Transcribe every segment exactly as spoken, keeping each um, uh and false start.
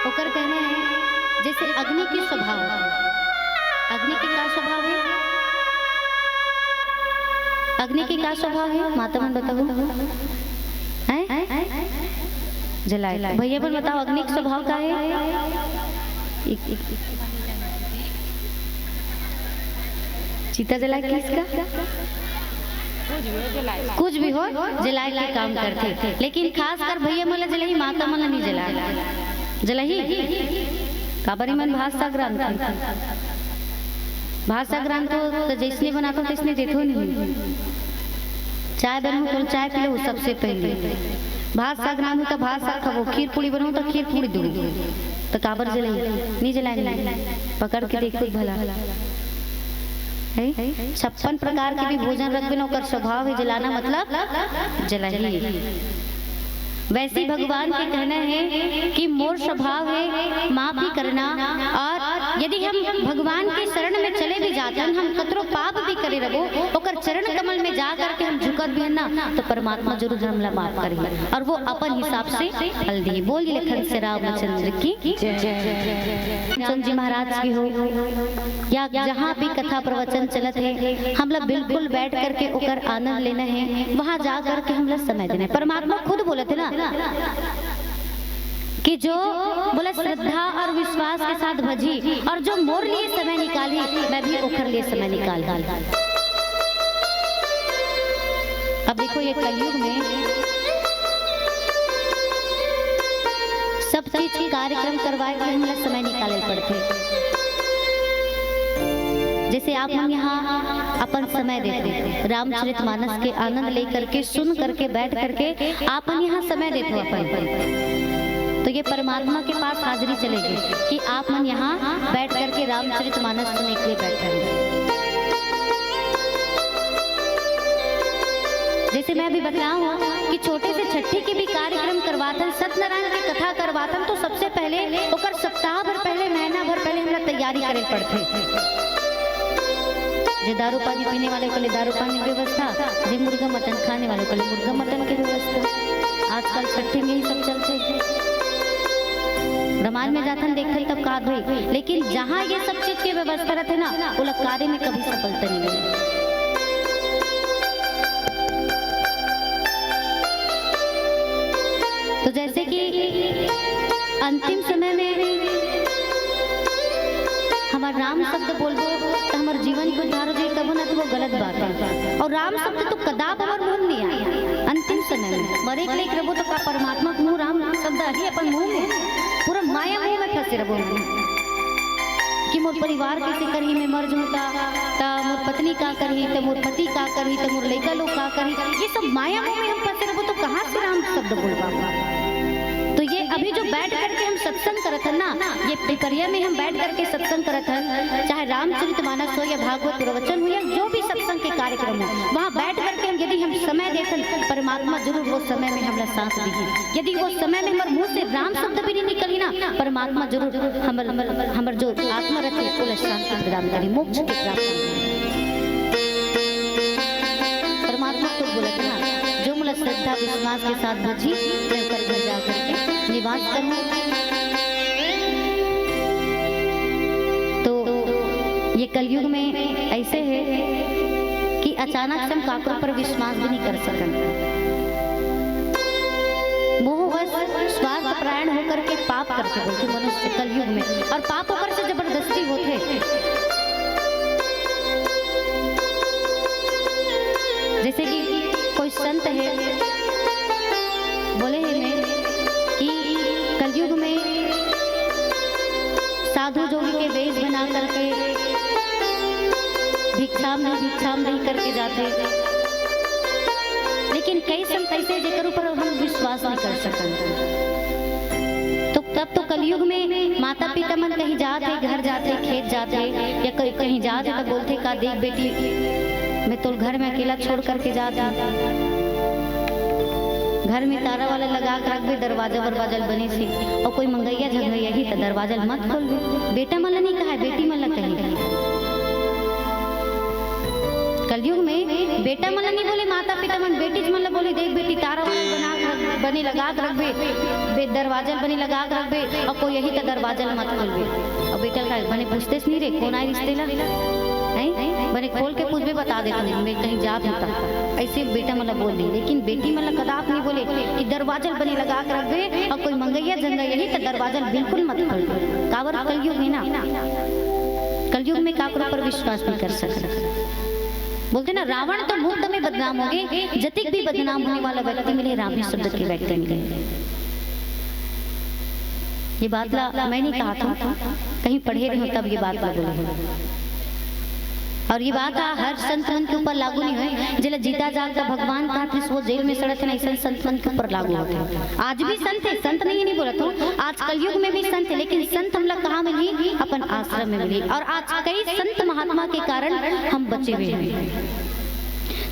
ओकर कहना है, जैसे अग्नि के स्वभाव, अग्नि के का स्वभाव है? अग्नि के का स्वभाव है, माता मन बताओ। हैं? जलाए। भैया मन बताओ, अग्नि के स्वभाव का है? एक, एक, चिता जलाए किसका? कुछ भी हो, जलाए के काम करथे, लेकिन खासकर भैया मन ला जलाही, माता मन ला नहीं जलाए। जलाही? काबर? इमन भात साग रांधथे। भात साग रांधथो तो जैसने बनाथो तैसने देथो नहीं। चाय बनहू तो चाय पी लो सबसे पहले। भात साग रांधहू तो भात साग खाबो, खीर पूड़ी बनहू तो खीर पूड़ी दू। तो काबर जलाही? नहीं जलाए, नहीं। पकड़ के देखो भला। है? छप्पन प्रकार के भी भोजन रखबे ना, ओकर स्वभाव है जलाना, मतलब जलाही। वैसे ही भगवान के कहना है कि मोर स्वभाव है माफी करना, और यदि हम भगवान के शरण में चले भी जाते हैं, हम कतरो पाप भी करे रहो, ओकर चरण कमल में जा करके हम झुकत भी है ना, तो परमात्मा जरूर हमला माफ करी और वो अपन हिसाब से फल दी। बोल लखन से रामचंद्र की जय। रामचंद्र जी महाराज की हो, या जहाँ भी कथा प्रवचन चलत है, हमला बिल्कुल बैठ करके ओकर आनंद लेना है, वहाँ जा करके हमला समय देना है। परमात्मा खुद बोलत है ना कि जो बोला श्रद्धा और विश्वास के साथ भजी और जो मोर लिए समय निकाली, मैं भी ओकर लिए समय निकाल। अब देखो, ये कलयुग में सब चीज कार्यक्रम करवाए के हमला समय निकाले पड़थे। जैसे आप मन यहाँ अपन समय देते, रामचरित मानस के आनंद लेकर के, सुन करके, बैठ करके आप मन यहाँ समय देते अपन, तो ये परमात्मा के पास हाजिरी चलेगी कि आप मन यहाँ बैठ करके रामचरित मानस सुनने के लिए बैठे हैं। जैसे मैं अभी बताया हूँ कि छोटे से छठी के भी कार्यक्रम करवाथन, सत्यनारायण की कथा करवाथन, तो सबसे पहले ओकर सप्ताह भर पहले, महीना भर पहले हमरा तैयारी करे पड़थे। जे दारू पानी पीने वाले के लिए दारू पानी की व्यवस्था, जे मुर्गा मटन खाने वाले के लिए मुर्गा मटन की व्यवस्था। आजकल छठी में ही सब चलथे। रामायण में जाथन, देखथन, तब का होई, लेकिन जहाँ ये सब चीज की व्यवस्था रहथे ना, वो लोग कार्य में कभी सफलता नहीं मिले। तो जैसे कि अंतिम समय में हमर राम शब्द बोलबो तो हमर जीवन के उद्धार हो जाए, कबो ना तो वो गलत बात है। और राम शब्द तो कदाप हमर मुंह में नहीं आए। अंतिम समय में मरे के लेके रहो तो का परमात्मा के मुंह राम शब्द आही अपन मुंह में? पूरा माया मुंह में फंसे रहो कि मोर परिवार कैसे करही, मैं मर जाऊँ ता, ता मोर पत्नी का करही, ता मोर पति का करही, ता मोर लइका लोग का करही। ये सब माया मोह में हम फंसे रहबो तो कहाँ से राम शब्द बोल पाबो? तो ये अभी जो बैठ करके हम सत्संग करत हन ना, ये पिपरिया में हम बैठ करके सत्संग करत हन, चाहे रामचरित मानस हो या भागवत प्रवचन हो या जो भी सत्संग के कार्यक्रम हो, वहाँ बैठ करके हम यदि हम समय देथन, परमात्मा जरूर वो समय में हमरा साथ दी। यदि वो समय में हमर मुंह से राम शब्द भी नहीं निकली ना, परमात्मा जरूर हमर, हमर जो आत्मा रहती है, ओला शांति प्रदान करी, मोक्ष के प्राप्ति। परमात्मा खुद बोलत ना, जो मोला श्रद्धा विश्वास के साथ भजी, मैं ओकर घर जा करके निवास करूँ। तो ये कलयुग में ऐसे है कि अचानक से हम काकरो पर विश्वास भी नहीं कर सकते। मोहवश स्वार्थ परायण होकर के पाप करके बोलथे मनुष्य कलयुग में, और पाप ओकर से जबरदस्ती होथे। जैसे कि कोई संत है, बोले हैं मैं कि कलयुग में साधु जोगी के वेश बना करके भिक्षाम नहीं, भिक्षाम नहीं करके जाते, लेकिन कई संत ऐसे जेकर ऊपर हम विश्वास नहीं कर सकते। तो तब तो कलयुग में माता पिता मन कहीं जात है, घर जात है, खेत जात है, या कहीं, कहीं जात है तो बोलते का, "देख बेटी, मैं तोल घर में अकेला छोड़ करके जात हूँ। घर में तारा वाला लगा के रखबे, दरवाजा वरवाजा बने से, और कोई मंगैया झंगैया ही तो दरवाजा मत खोलबे।" बेटा मन ला नहीं कहा है, बेटी मन ला कही। कलयुग में बेटा मन ला नहीं बोले माता पिता मन, बेटी मन ला बोले, "देख बेटी, तारा वाला बना के रख।" बने लगा के रखबे, बे दरवाजा ल बने लगा के रखबे, अउ कोई यही त दरवाजा ल मत खोलबे। अउ बेटा ल का बने पूछतेस नहीं रे, कौन आए रिश्ते ला? हैं? बने खोल के पूछबे, बता देत हूँ, मैं कहीं जात हूँ त। ऐसे बेटा मन ला बोल दे, लेकिन बेटी मन ला कदाप नहीं बोले कि दरवाजा ल बने लगा के रखबे, अउ कोई मंगैया जंगैया यही त दरवाजा ल बिल्कुल मत खोलबे। काबर कलयुग है ना, कलयुग में काकरो पर विश्वास नहीं कर सकत। बोलते ना, रावण तो मुफ्त में बदनाम हो गए, जतिक भी बदनाम होने वाला व्यक्ति मिले, रावण शब्द के व्यक्ति मिले। ये बात ला मैं नहीं कहा था, कहीं पढ़े रहे हो तब ये बात ला बोले हो। और ये बात आ, हर संत मन के ऊपर लागू नहीं होए। जेला जीता जागता भगवान कहा, वो जेल में सड़त है ना, ऐसा संत मन के ऊपर लागू होते हैं। आज भी संत है, संत नहीं, नहीं बोलत हूँ, आज कलयुग में भी संत है, लेकिन संत हमला कहाँ मिली? अपन आश्रम में मिली। और आज कई संत महात्मा के कारण हम बचे हुए हैं।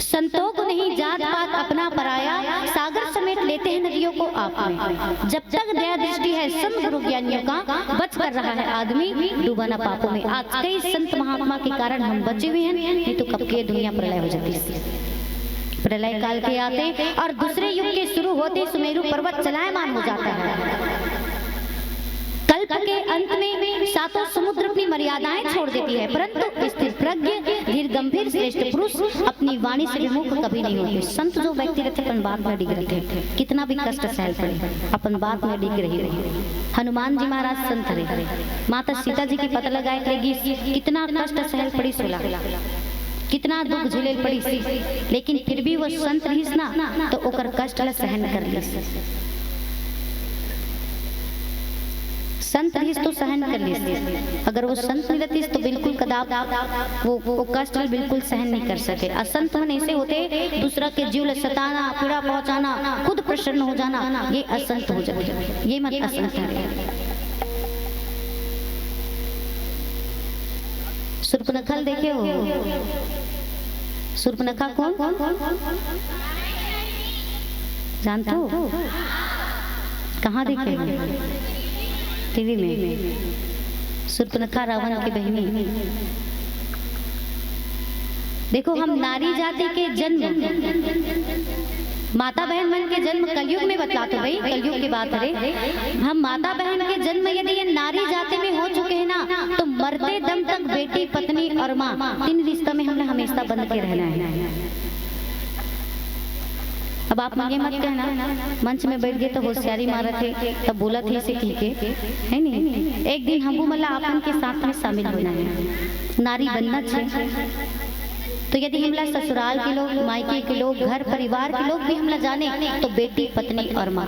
संतों को नहीं जात पात अपना पराया, सागर समेट लेते हैं नदियों को आप में। जब तक दया दृष्टि है संत गुरु ज्ञानियों का, बच कर रहा है आदमी, डूबा ना पापों में। आज कई संत महात्मा के कारण हम बचे हुए हैं, नहीं तो कब के दुनिया प्रलय हो जाती। प्रलय काल के आते और दूसरे युग के शुरू होते सुमेरु पर्वत चलायमान हो जाता है। कल्प के अंत में सातों समुद्र अपनी मर्यादाएं छोड़ देती है, परंतु स्थिर प्रज्ञ, धीर गंभीर श्रेष्ठ पुरुष अपनी वाणी से विमुख कभी नहीं होते। संत जो व्यक्ति रहते, अपन बात में अडिग रहते, कितना भी कष्ट सहल पड़े, अपन बात में अडिग रही रही। हनुमान जी महाराज संत रहे, माता सीता जी के पता लगाए रहे कि कितना कष्ट सहल पड़ी सोला, कितना दुख झेले पड़ी, लेकिन फिर भी वो संत रहिस ना, तो ओकर कष्ट ला सहन कर लीस। संत रहिस तो सहन कर लीस, अगर वो संत नहीं रहतिस तो बिल्कुल कदाप वो, वो कष्ट ला बिल्कुल सहन नहीं कर सके। असंत मन ऐसे होते, दूसरा के जीव ला सताना, पीड़ा पहुंचाना, खुद प्रसन्न हो जाना, ये असंत हो जाते, ये मन असंत है। सुर्पनखा ल देखे हो? सुर्पनखा कौन? जानथो? कहाँ देखे हो? टीवी में। सुर्पनखा रावण के बहिनी। देखो, हम नारी जाति के जन्म, माता बहन मन के जन्म कलयुग में बतलात हो भाई, कलयुग की बात हरे। हम माता बहन के जन्म यदि ये नारी जाति में हो चुके हैं ना, तो मरते दम तक बेटी, पत्नी और माँ, तीन रिश्ता में हमला हमेशा बंध के रहना है। अब आप मन ये मत कहना, मंच में बैठ गए तो होशियारी मारत हे, तब बोलत हे से कहिके, है नहीं? एक दिन हमू मन ला आपन के साथ में शामिल होना है, नारी बनना चाहिए। तो यदि हमला ससुराल के लोग, मायके के लोग, घर परिवार के लोग भी हमला जाने, तो बेटी, पत्नी और माँ,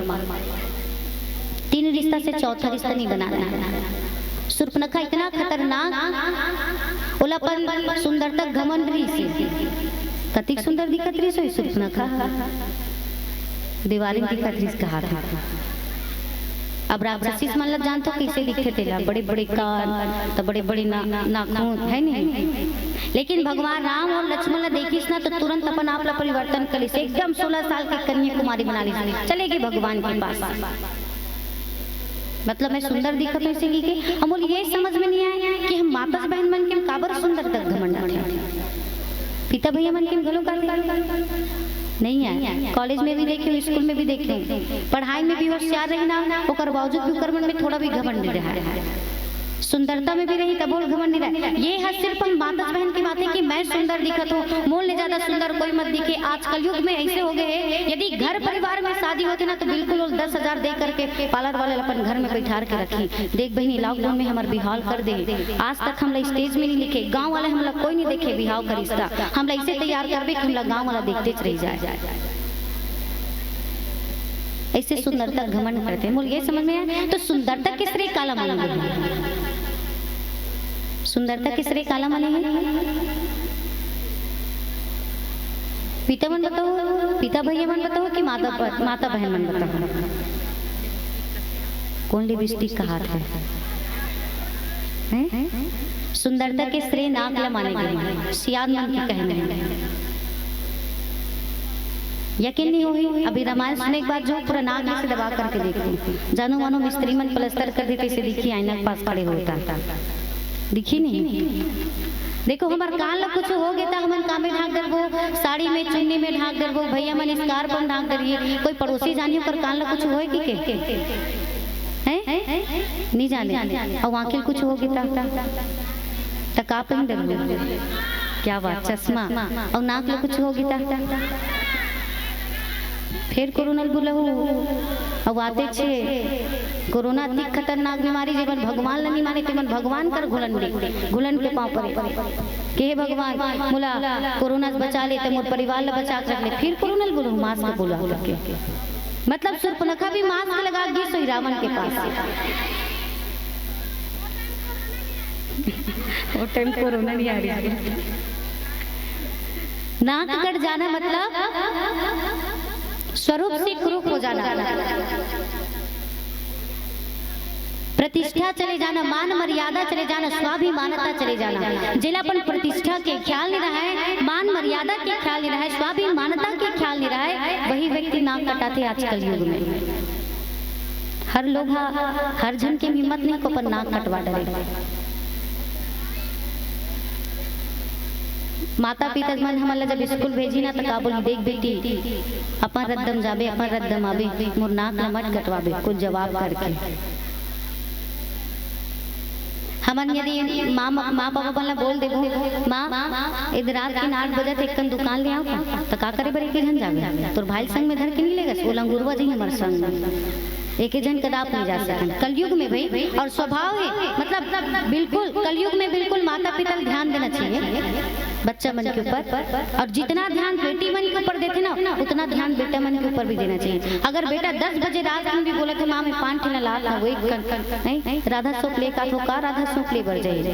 तीन रिश्ता से चौथा रिश्ता नहीं बनाना है। सुर्पनखा इतना खतरनाक, ओला अपन सुंदरता घमंड रहिस हे। कतिक सुंदर दिखत रहिस होही सुर्पनखा, देवारी दिखत रहिस कहा था। अब राक्षसीस मन ला जानथो कइसे दिखथे तेला, बड़े बड़े कान, त बड़े बड़े ना-, नाखून, है नहीं? लेकिन भगवान राम और लक्ष्मण ला देखिस ना, तो तुरंत अपन आप ला परिवर्तन कर लिस, एकदम सोलह साल के कन्याकुमारी बना लिस, चले गे भगवान के पास। मतलब मैं सुंदर दिखत हूँ इसे कहिके। हमन ला ये समझ में नहीं आए कि हम माता बहन मन के हम काबर सुंदर तक घमंड आथे। पिता भैया मन के हम घलो का नहीं आए। कॉलेज में भी देखे हूँ, स्कूल में भी देखे हूँ, पढ़ाई में भी होशियार रही ना, ओकर बावजूद भी ओकर मन में थोड़ा भी घमंड नहीं रहा है। सुंदरता में भी रही तबो घमंड नहीं रहा। ये है सिर्फ हम माता बहन की बात है कि मैं सुंदर दिखत हूँ, मोर ले ज्यादा सुंदर कोई मत दिखे। आज कलयुग में ऐसे हो गए हैं, यदि घर परिवार में शादी होते ना तो बिल्कुल वो दस हजार दे करके पार्लर वाले ला अपन घर में बैठार के रखी। देख बहिनी, लॉकडाउन में हमर बिहाव कर दे, आज तक हमला स्टेज में नहीं देखे, गांव वाले हमला कोई नहीं देखे बिहाव का रिश्ता, हमला ऐसे तैयार करबे कि हमला गांव वाला देखते रह जाए। ऐसे सुंदरता घमंड करते हैं। मोला ये समझ में आए तो सुंदरता के श्रेय काला माने हे? सुंदरता के श्रेय काला माने हे? पिता मन बताओ, पिता भैया मन बताओ कि माता ब-, माता बहन मन बताओ? कौन लिपस्टिक कहाथे? हैं? सुंदरता के श्रेय नाक ला माने गे हे, सियान मन के कहना हे। यकीन नहीं होही, अभी रामायण सुने के बाद जो पूरा नाक ऐसे दबा करके देखो, जानो मानो मिस्त्री मन प्लास्टर कर देथे, ऐसे दिखही आईना के पास खड़े होता, दिखही नहीं। देखो, हमर कान ला कुछ हो गे त हमन का में ढांक डरबो? साड़ी में, चुन्नी में ढांक डरबो, भैया मन scarf में ढांक डरही। कोई पड़ोसी जानी ओकर कान ला कुछ होय कि के? हैं? नहीं जाने। अउ आँखी ल कुछ हो गे त? त का पहिन डरबो? क्या बात, चश्मा। अउ नाक ला कुछ हो गे त? फेर कोरोना ल बुलाहू। अउ आते छे कोरोना अति खतरनाक बीमारी, जेमन भगवान ल नहीं माने, तेमन भगवान कर घुलन दे, घुलन के पाँव परे। के हे भगवान, मोला कोरोना से बचा ले, त मोर परिवार ल बचा के रख ले। फिर कोरोना ल बोलहू, mask बोला करके। मतलब, सुर्पनखा भी mask लगा गिस होही रावण के पास। वो time कोरोना नहीं आ रही। नाक कट जाना मतलब स्वरूप से कुरूप हो जाना, प्रतिष्ठा चले जाना, मान मर्यादा चले जाना, स्वाभिमानता चले जाना। जेला अपन प्रतिष्ठा के ख्याल नहीं रहा है, मान मर्यादा के ख्याल नहीं रहा है, स्वाभिमानता के ख्याल नहीं रहा है, वही व्यक्ति नाक कटाथे आजकल युग में। हर लोग हा, हर झन के हिम्मत नहीं को अपन नाक कटवा डरे। माता पिता मन हमन ला जब स्कूल भेजी ना, त का बोली, "देख बेटी, अपन रद्दम जाबे, अपन रद्दम आबे, मोर नाक ला मत कटवाबे," कुछ जवाब करके। हमन यदि माँ, माँ बाबा मन ला बोल देबो, "माँ, यदि रात के आठ बजे तक एक कन दुकान ले आओ का?" त का करे बर एक झन जाबे? तोर भाई संग में धर के नहीं लेगस, वो लंगुरवा जी हमर संग में। एके झन कदाप नहीं जा सकन कलयुग में भाई। और स्वभाव है, मतलब, बिल्कुल कलयुग में बिल्कुल माता पिता ल ध्यान देना चाहिए बच्चा मन के ऊपर। और जितना ध्यान बेटी मन के ऊपर देथे ना, उतना ध्यान बेटा मन के ऊपर भी देना चाहिए। अगर बेटा दस बजे रात में भी बोला था, "माँ, मैं पान ठेला लात हूँ, एक कन, नहीं, राधा सोप ले का थो का, राधा सोप ले बर जाइए,"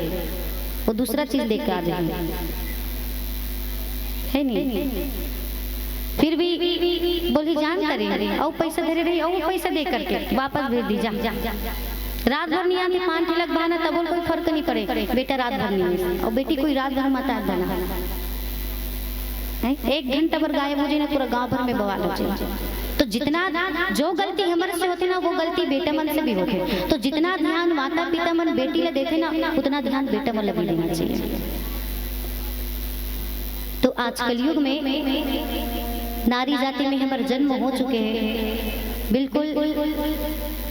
वो दूसरा चीज लेके आ जाएगी, है नहीं? फिर भी बोली, "जान करे, अउ पैसा धरे रही, अउ पैसा दे करके वापस भेज दी जा।" रात भर नहीं आती, पान ठेला के बहाना, तब कोई फर्क नहीं पड़े। बेटा रात भर नहीं आए, और बेटी कोई रात भर मत आए बना। हैं? एक घंटा भर गायब हो जाए ना, पूरा गांव भर में बवाल हो जाए। तो जितना, जो गलती हमर से होथे ना, वो गलती बेटा मन से भी होथे। तो जितना ध्यान माता पिता मन बेटी ला देथे ना, उतना ध्यान बेटा मन ला भी देना चाहिए। तो आज कलयुग में नारी जाति में हमर जन्म हो चुके हैं। बिल्कुल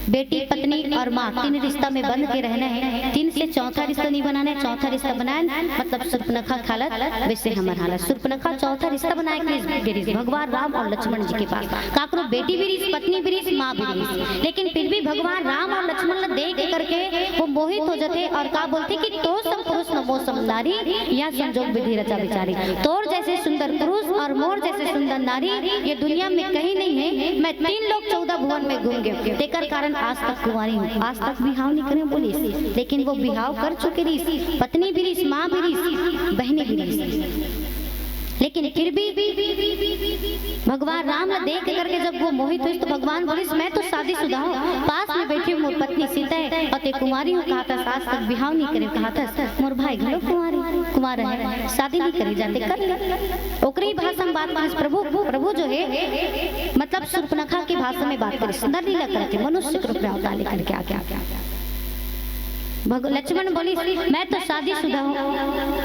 बेटी, पत्नी और माँ, तीन रिश्ता में बंध के रहना है। तीन से चौथा रिश्ता नहीं बनाना है। चौथा रिश्ता बनाए मतलब सुर्पनखा के हालत, वैसे हमर हालत। सुर्पनखा चौथा रिश्ता बनाए के गिरिस भगवान राम और लक्ष्मण जी के पास। काकरो बेटी भी रिस, पत्नी भी रिस, माँ भी रिस, लेकिन फिर भी भगवान राम और लक्ष्मण ला देख करके वो मोहित हो जाते और का बोलते कि "तो सम पुरुष न मो सम नारी, या संजोग विधि रचा बिचारी।" तोर जैसे सुंदर पुरुष और मोर जैसे सुंदर नारी ये दुनिया में कहीं नहीं है। मैं तीन लोक चौदह भुवन में घूम गए, तेकर कारण आज तक कुंवारी हूँ। आज तक बिहाव नहीं करे बोलिस, लेकिन वो बिहाव कर चुके रिस, पत्नी भी रिस, माँ भी रिस, बहनी भी रिस। लेकिन फिर भी भगवान राम ला देख करके जब वो मोहित हुई तो भगवान बोलिस, "मैं तो शादीशुदा हूँ, पास में बैठी हूँ, मोर पत्नी सीता है और ते कुंवारी हूँ।" कहा था, "आज तक बिहाव नहीं करे।" कहा था, "मोर भाई घलो कुंवारी, कुंवारा है, शादी नहीं करे जाते, कर ले।" ओकरे ही भाषा में बात करिस प्रभु। प्रभु जो है, मतलब सुर्पनखा की भाषा में बात करिस, नर लीला करके मनुष्य के रूप में अवतार लेकर के आ गया। भग-, लक्ष्मण बोलिस, "मैं तो शादीशुदा हूँ।"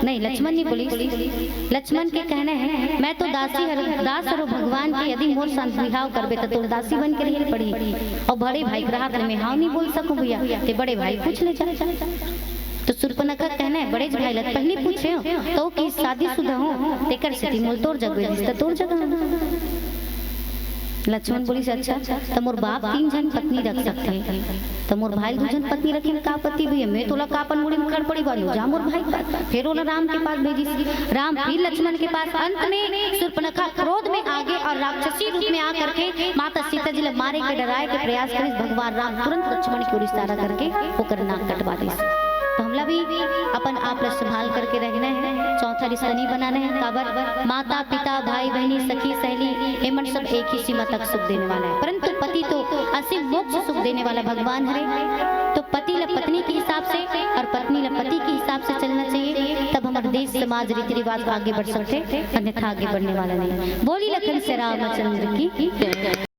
नहीं, लक्ष्मण नहीं बोलिस। लक्ष्मण के कहना है, "मैं तो दासी हर, दास हरो भगवान के, यदि मोर संग बिहाव करबे त तोर दासी बन के रहे पड़ी। और बड़े भाई के रहत ले मैं हाव नहीं बोल सकूँ भैया, ते बड़े भाई पूछ ले जा।" तो सुर्पनखा कहना है, "बड़े भाई ला पहली पूछे हो तो कि शादीशुदा हूँ, तेकर सेती मोल तोर जगह दिस त तोर जगह।" लक्ष्मण बोलिस, "अच्छा, त मोर बाप तीन झन पत्नी रख सकथे, त मोर भाई दू झन पत्नी रखे में का आपत्ति भैया? मैं तोला का अपन मुड़ी में खड़पड़ी बांधू? जा मोर भाई के पास।" फिर ओला राम के पास भेजिस। राम फिर लक्ष्मण के पास। अंत में सुर्पनखा क्रोध में आगे और राक्षसी रूप में आ करके माता सीता जी ला मारे के, डराए के प्रयास करिस। भगवान राम तुरंत लक्ष्मण की ओर इशारा करके ओकर नाक कटवा दिस। तो हमला भी अपन आप ला संभाल करके रहना है, चौथा रिश्ता नहीं बनाना है। काबर, माता, पिता, भाई, बहनी, सखी, सहेली, एमन सब एक ही सीमा तक सुख देने वाला है, परंतु पति तो असीम मोक्ष सुख देने वाला भगवान हरे। तो पति ला पत्नी के हिसाब से और पत्नी ला पति के हिसाब से चलना चाहिए, तब हमारे देश, समाज, रीति रिवाज आगे बढ़ सकते, अन्यथा आगे बढ़ने वाला नहीं। बोली लखन से रामचंद्र की जय।